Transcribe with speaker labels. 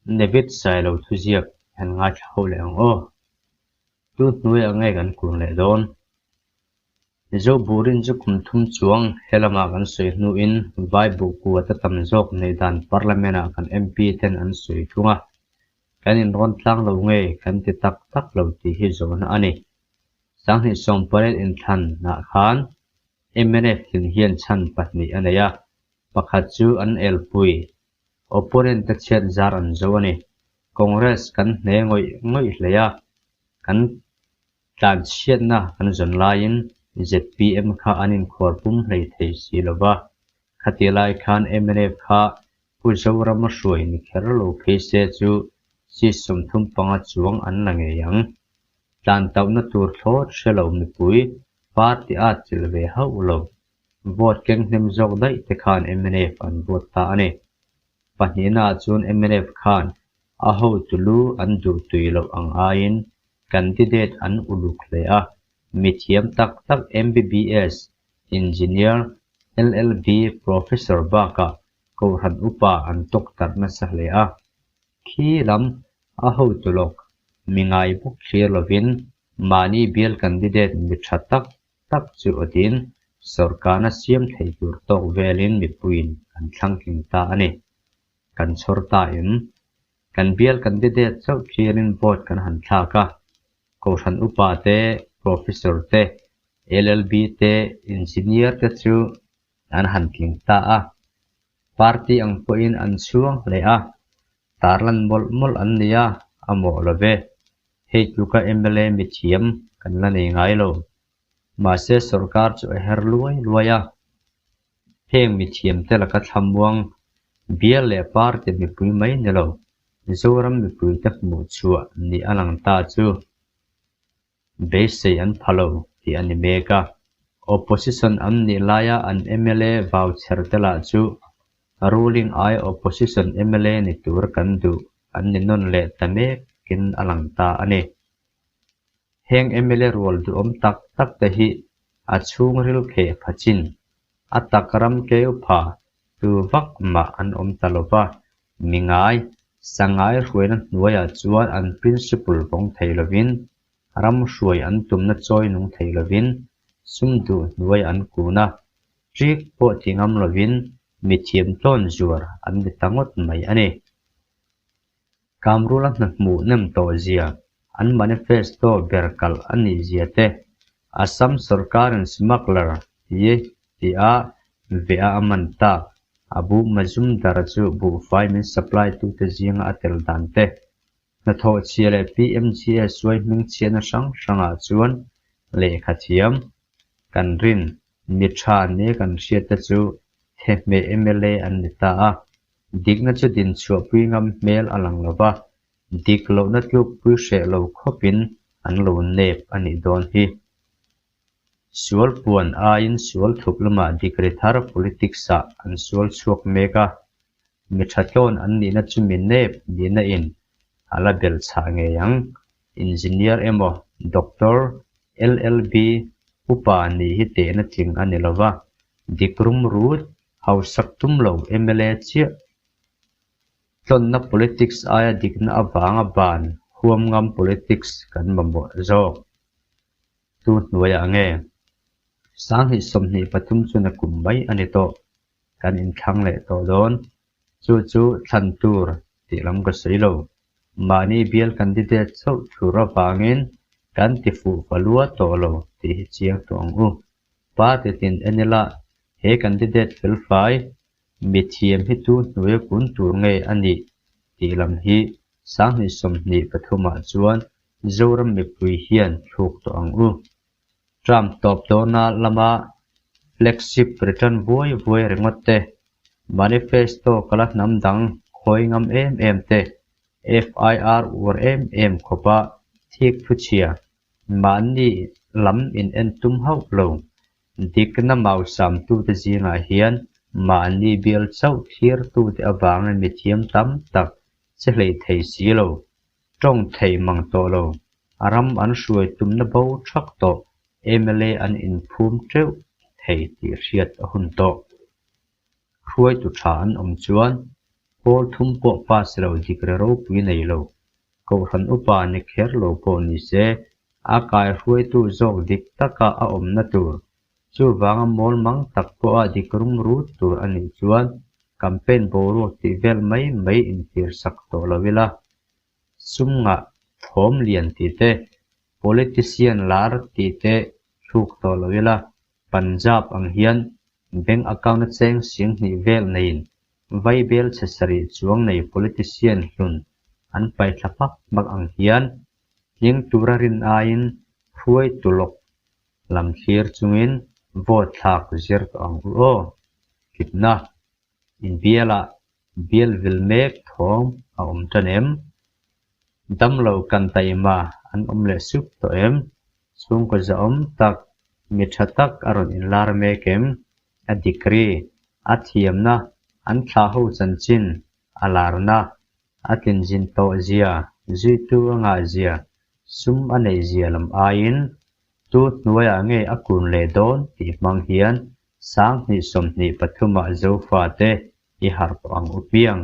Speaker 1: David Sailo thuziak han ngaithla ho leh ang aw. Tu hnuaiah nge kan kun leh dawn? Mizo burin chu kum thum chuang he lamah kan sawi hnuin vai buh kuat a tam zawk neih dan Parliament-ah kan MP ten an sawi thung a. Kan inrawn tlang lo nge kan ti tak tak lo tih hi zawhna a ni. 2018 inthlanah khan mnf tling hian chhan pahnih a nei a, pakhat chu an elpui, opponent te chhiat zar an zo a ni. Congress kan hne ngawih ngawih hle a, kan tlanchhiatna kan zawn laiin zpm kha an inkhuar pum hlei thei si lo va, khatih lai khan mnf kha Pu Zorama hruai ni kher lo phei se chu seat 35 chuang an la ngei ang. Tlan tauhna tur thlawt hre lo mipui party at chilh ve hauh lo. Vote keng hnem zawk daih te khan mnf an vote ta a ni. Pahnihna ah chuan mnf khan a hotu lu an duh tui loh ang aiin candidate an uluk hle a, mithiam tak tak MBBS, Engineer, LLB, Professor bakah Kohhran upa an tawk tarh nasa hle a. Khi lam a hotu lawk mi ngai bawk thlir lovin mahni bial candidate mi tha tak tak chu awtin sawrkarna siam thei tur tawk velin mipuiin an thlang tling ta a ni. Kan chhawr ta em? Kan bial candidate chauh thlirin vote kan han thlak a. Kohhran upa te, Professor te, LLB te, Engineer te chu an han tling ta a. Party ang pawhin an chhuang hle a, tarlan mawlh mawlh an ni a, a mawh lo ve. Hei tluka mla mithiam kan la nei ngai lo. Mahse sorkar chu a her luai luai a. Heng mithiamte laka thlamuang bial leh party mipui mai ni lo, Mizoram mipuite hmuh chhuah ni a lang ta chu. Beisei an pha lo tih a ni mek a. Opposition an nih laia an mla vau chher te lah chu ruling ai opposition mla ni tur kan duh an ni nawn leh ta mekin a lang ta a ni. Heng mla rual duhawm tak tak te hi a chhungril kheh pha chin, a tak ram keu pha tu vak mah an awm ta lo va, Mi ngai, sangai hruaina hnuaiah chuan an principle vawng thei lovin, ram hruai an tumna chawi nung thei lovin, sum duh hnuai an kun a, ṭik pawh ti ngam lovin mithiam tlawn zuar an ni ta ngawt mai a ni. Kamrula hna hmuh nem tawh zia, an manifesto ber kalh a nih zia te, Assam sorkarin smuggler hi ti a veh a a man tak, Abu Mazumdar chu buhfai min supply tute zinga a tel dan te, hnathawh chhia leh PMGSY hming chhiatna hrang hrangah chuan lehkha thiam kan rin mi tha nia kan hriat te chu thehmeh mla an ni ta a, dikna chu dinchhuahpui ngam hmel a lang lo va, Dik lohna tlukpui hreh lo khawpin an lo nep a nih dawn hi. Sual puan aiin sual thup lamah degree thar politics-ah an sual chhuak mek a, mi tha tlawn an nihna chu mi nep nihna in a la bel chhah ngei ang. Engineer emaw, Doctor, LLB, upa nih hi tehna tling a ni lova, dik rum rut, hausak tum lo mla chiah Tlawnna politics aia dikna avanga ban huam ngam politics kan mamawh zawk. Tu hnuaiah nge? 2023 chuan a kum mai a ni tawh. Kan inthlang leh tawh dawn. Chu chu thlan tur tih lam ka sawi lo. Mahni bial candidate chauh thur avangin kan ti fuh falua tawh lo tih hi chiang tawh ang u. Party tin en ila he candidate felfai Mithiam hi tu hnuaia kun tur nge a nih tih lam hi 2023 ah chuan Zoram mipui hian thluk tawh ang u. Term tawp dawna lama flagship return vuai vuai ringawt te, manifesto kala hnam dang khawi ngam em em te, FIR uar em em khawpa thik thuchhia mahni lam in en tum hauh lo. Dikna mausamtute zingah hian mahni bial chauh thlirtute avangin mithiam tam tak che hleih thei si lo, tawng thei mang tawh lo, a ram an hruai tumna bo thak tawh mla an inphum teuh thei tih hriat a hun tawh. Hruaitu tha an awm chuan Pawl thum pawh pass lo degree ropui nei lo, Kohhran upa ni kher lo pawh ni se, a kaihruaitu zawk dik taka a awmna tur, chuvanga mawl mang tak pawha dik rum rut tur a nih chuan campaign boruak tih vel mai mai intir sak tawh lo ila. Sum ngah thawm lian tih te, politician lar tih te thluk tawh lo ila, Punjab ang hian bank account a cheng sing hnih vel neiin vaibel chhe sarih chuang nei politician hlun an paihthla hmak hmak ang hian tling tura rin aiin hruai tulawk lam thlir chungin vote thlak zir tawh ang u aw. Tlipna Inbialah bial vil mek thawm a awm tan em? Damlo kan taima an awm leh sup tawh em? Chhungkaw zahawm tak, mi tha tak a rawn inlar mek em? A degree, a thiamna, an thlah ho chanchin, a larna, a tlinzin tawh zia, zuitu a ngah zia, sum a neih zia lam aiin tu hnuaiah nge a kun leh dawn tih hmang hian 2023 ah Zofate i harh tawh ang u piang.